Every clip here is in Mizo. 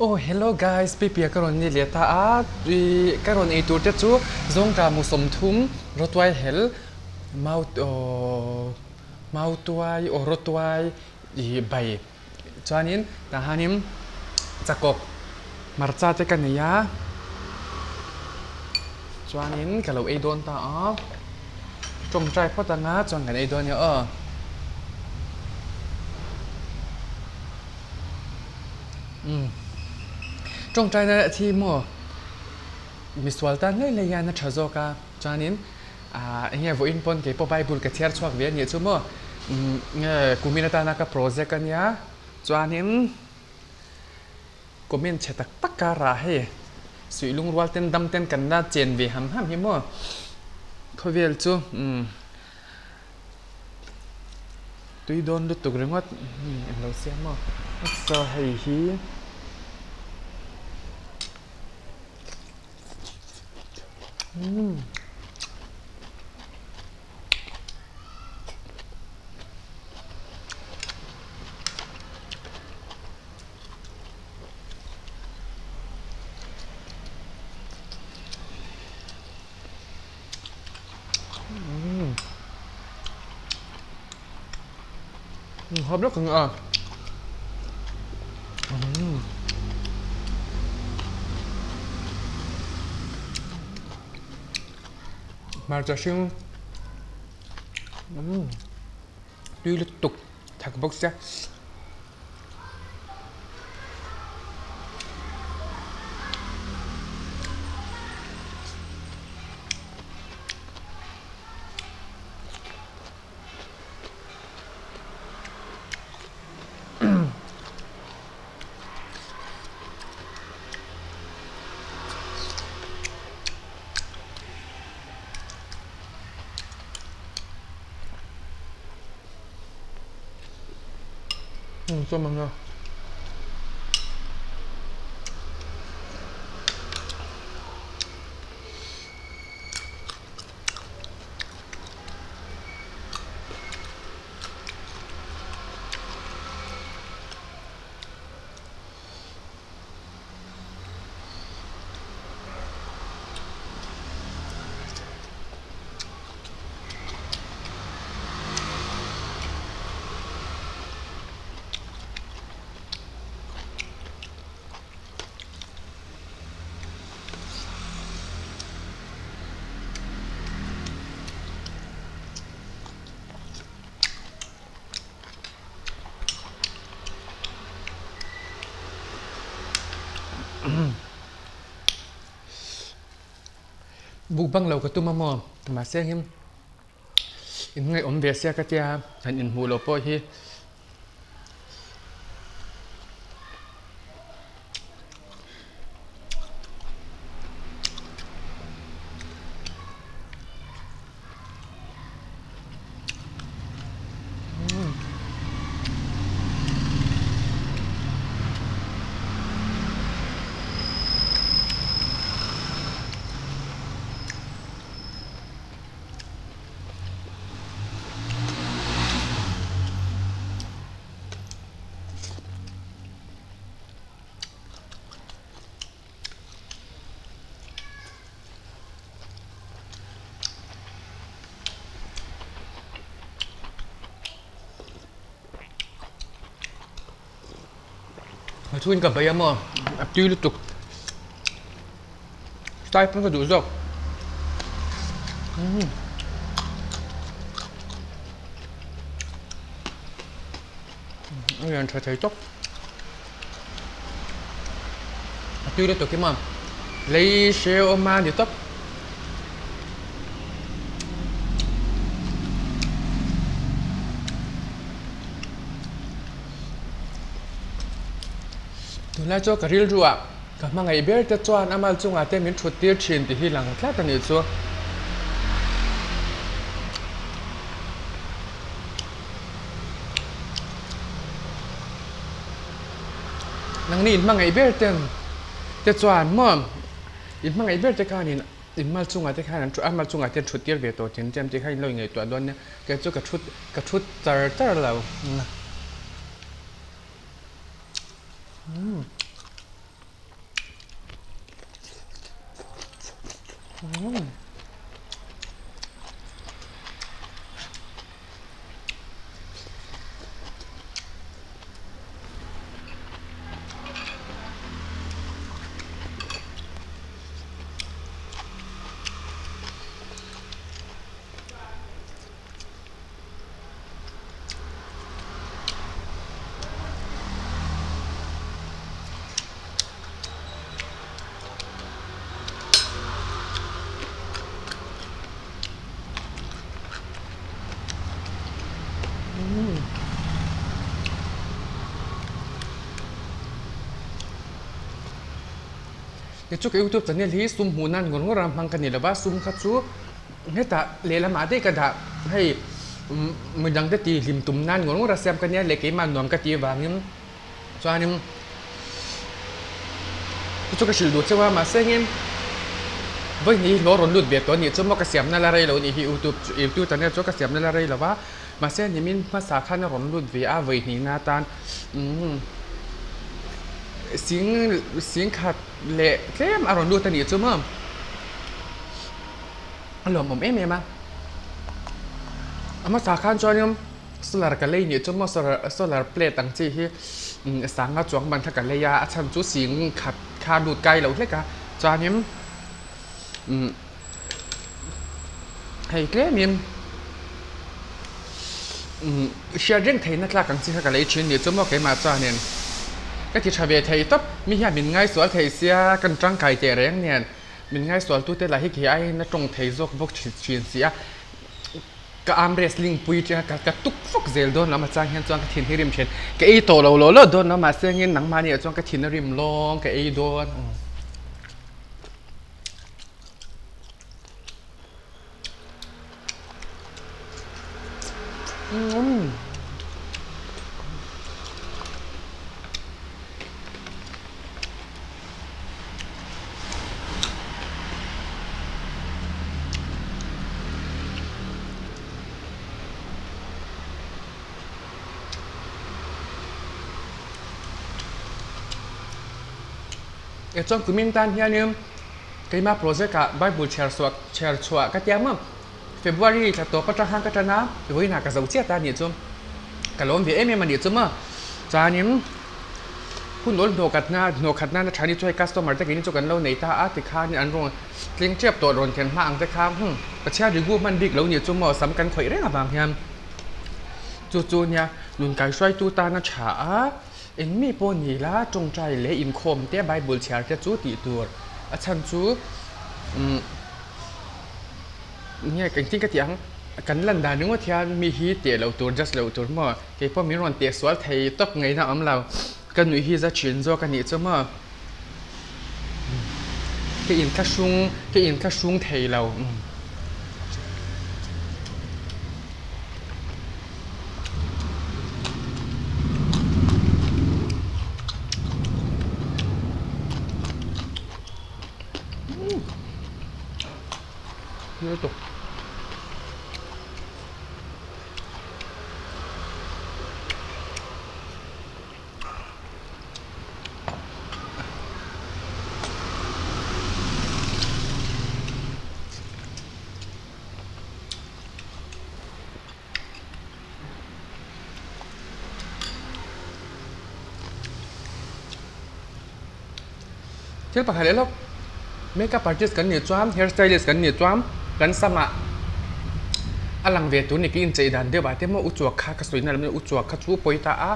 Oh hello guys Pipia ka rawn ni leh ta a ih ka rawn ei tur te chu zawngtah mu 30 rawtuai hel mau aww mautuai aw rawtuai ih bai chuanin tah hianin chakawk hmarcha te ka nei a chuanin ka lo ei dawn ta a tawngtai phawt anga chuan kan ei dawn nia aw. Tawngtaina thi maw misual tan hlei hlei hian a tha zawk a chuanin ah eng nge vawiin pawn keipawh bible ka chhiar chhuak ve a nih chu maw nge kumin atana ka project a nia chuanin comment chhe tak tak karah hei suih lungrual ten dam ten kan la chen ve ham ham hi maw khawvel chu umm. Tui dawn lutuk ringawt an lo siam a nasa hei hi umm Hawp lawk ang a hmarcha hring tui lutuk thak bawk sia. Buk bang lo ka tum a maw mahse him in ngaihawm ve sia ka tia han inhmuh loh pawh hi. A chhungin ka bei a maw a tui lutuk sai pawn ka duh zawk umm a lian tha thei tawp a tui lutuk hi maw lei hrehawm a ni tawp. Tunlai chu ka rilru ah ka hmangaih ber te chuan a mal chungah te min thut tir thin tih hi lang tlat a nih chu. Nangni in hmangaih ber ten te chuan maw in hmangaih ber te khanin in mal chungah te khan an a mal chungah te an thut tir ve tawh thin che tih kha in lo ingaihtuah dawn nia kei chu ka thut ka thut char char lo. Tichuan ka youtube channel hi sum hmuh nan ngawr ngawr a hmang ka ni lo va sum kha chu hetah lehlamah daih ka dah hei midang te tih hlim tum nan ngawr ngawr a siam ka nia leh keimah nuam ka tih avangin chuanin chu chu ka hrilh duh cheu a mahse engin vawi hnih hi hlawh rawn lut ve tawh a nih chu maw ka siamna la rei lo a nih hi youtube chu youtube channel chu ka siamna la rei lo va mahse nimin hmasa khan a rawn lut ve a vawi hnihna atan umm sing sing khat leh tlem a rawn lut a nih chu maw a lawmawm em em a a hmasa khan chuanin. Solar ka lei nih chu maw solar solar plate ang chi hi sanga chuang ban kha ka lei a a chhan chu sing khat kha lut kai lo hlek a chuanin umm hei tlemin umm hriat reng theihna tlak ang chi kha ka lei thin nih chu maw keimah chuanin ka ti tha ve thei tawp mi hian min ngaisual thei sia kan tangkai teh reng nen min ngaisualtute lah hi kei aiin a tawng thei zawk bawk thin si a. Ka arm wrestling pui ṭiang a ka tuk fawk zel dawn lo a chang hian chuan ka thin hi rim ṭhin. Ka ei tawh lo lo lo dawn lo mahse engin nangmahni ah chuan ka thin a rim lawng ka ei dawn. E chuan kumin tan hianin keima project ah bible chhiar chhuah chhiar chhuah ka tia maw February thla tawp atang khan ka tan a vawiinah ka zo chiah ta anih chu ka lawm ve em em anih chu maw chuanin. Hun awl hnawhkhatna hnawhkhatna na tha ni chu hei customer te keini chu kan lo nei ta a tikhan an rawn tling tep tawh rawn thlen hma ang te kha hmm Pathian rigu hman bik lo nih chu maw sam kan khawih reng avang hian chu chu nia nun kaihruaitu tana tha a eng mi pawh ni la tawngtai leh inkhawm te bible chhiar te chu tih tur a chhan chu umm. Nge engtin ka tih ang, kan lan dan ringawt hian mi hi teh loh tur judge loh tur maw, kei pawh min rawn teh sual thei tawp ngaihna a awm lo, ka nuih hi za thin zawk a nih chu maw, ka inthlahrung ka inthlahrung thei lo. Lutuk. Thil pakhat leh lawk makeup artist kan nih chuan hair stylist kan nih chuan kan samah a lang ve tur ni ka inchei dan deuh ah te maw uchuak kha ka sawi na lam uchuak kha chu pawi ta a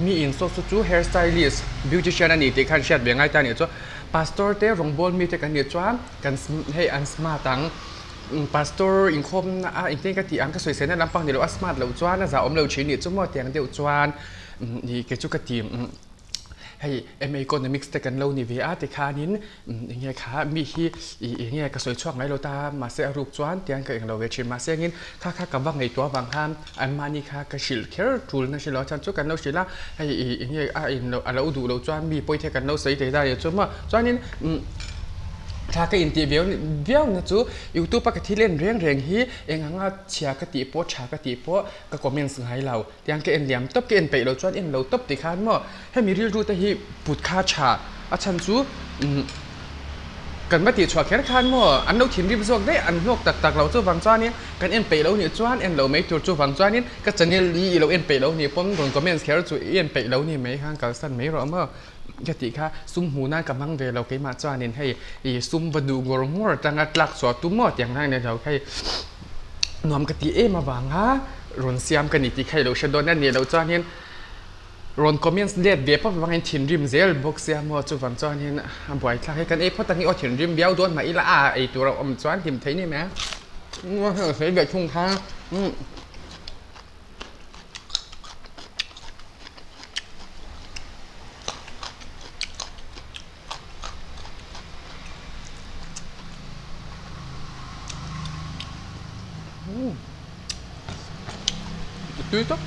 mi in saw chu chu hair stylist beautician a ni tih khan hriat ve ngai ta a nih chuan pastor te rawngbawl mi te kan nih chuan kan hei an smart ang pastor inkhawm na a engtin ka tih ang ka sawi sena lampang ni lo a smart loh chuan a zahawm lo thin nih chu maw tiang deuh chuan ih kei chu ka ti. Hei MA Economics te kan lo ni ve a tikhanin enge kha mi hi ih enge ka sawi chhuak mai lo ta mahse a ruk chuan tiang ka englo ve thin mahse engin kha kha ka va ngaihtuah avang khan anmahni kha ka hrilh kher tul na hrilh lo a chuan chu kan lo hrilh a hei ih enge a in loh a lo duh loh chuan mi pawi the kan lo sawi thei ta nia chu maw chuanin umm thla ka intih viau viau na chu youtube a ka thil en reng reng hi eng anga chhia ka tih pawh tha ka tih pawh ka comments ngai lo. Tiang ka en liam tawp, ka en peih lo chuan en lo tawp ti khan maw hemi rilru te hi put kha tha a chhan chu umm Kan va tihchhuah kher khan maw an lo thinrim zawk daih an hlawk tak tak lo chuvang chuanin kan en peih lo nih chuan en lo mai tur chuvang chuanin ka channel hi i lo en peih lo nih pawn rawn comments kher chu i en peih lo ni mai khan kalsan mai rawh maw ka tih kha sum hmuh nan ka hmang ve lo keimah chuanin hei ih sum va duh ngawr ngawr atanga tlak chhuah tum maw tiang hian ni lo hei nuam ka tih em avanga rawn siam ka ni tih kha i lo hre dawn a nih loh chuanin. Rawn comments let ve pawp avangin thinrim zel bawk sia maw chuvang chuanin a buaithlak hi kan ei phawt ang i aw thinrim viau dawn mah ila a ei tur a awm chuan hlim thei ni mai a sawi ve thung kha umm. Tui tak.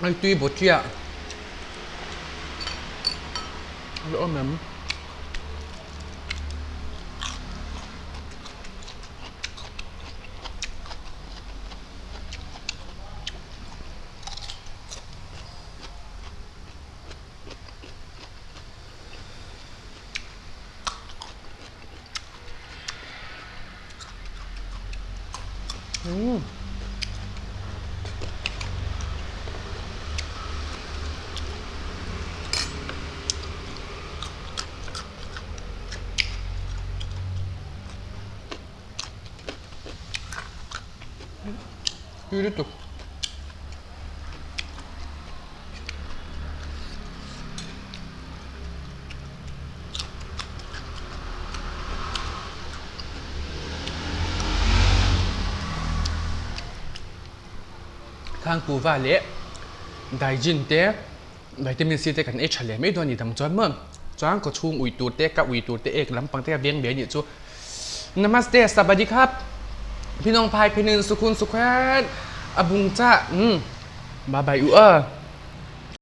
Hei tui bawtliah a la awm em? Umm. Tui lutuk. Khangkuva leh daijin te vitamin C te kan ei tha leh mai dawn a ni dang chuan maw chuan kaw chhung ui tur te ka ui tur te ek lampang te a veng ve a nih chu Namaste Sabadi khap Phinawng phai phinin sukhun sukhen a bung chah umm bye bye u a.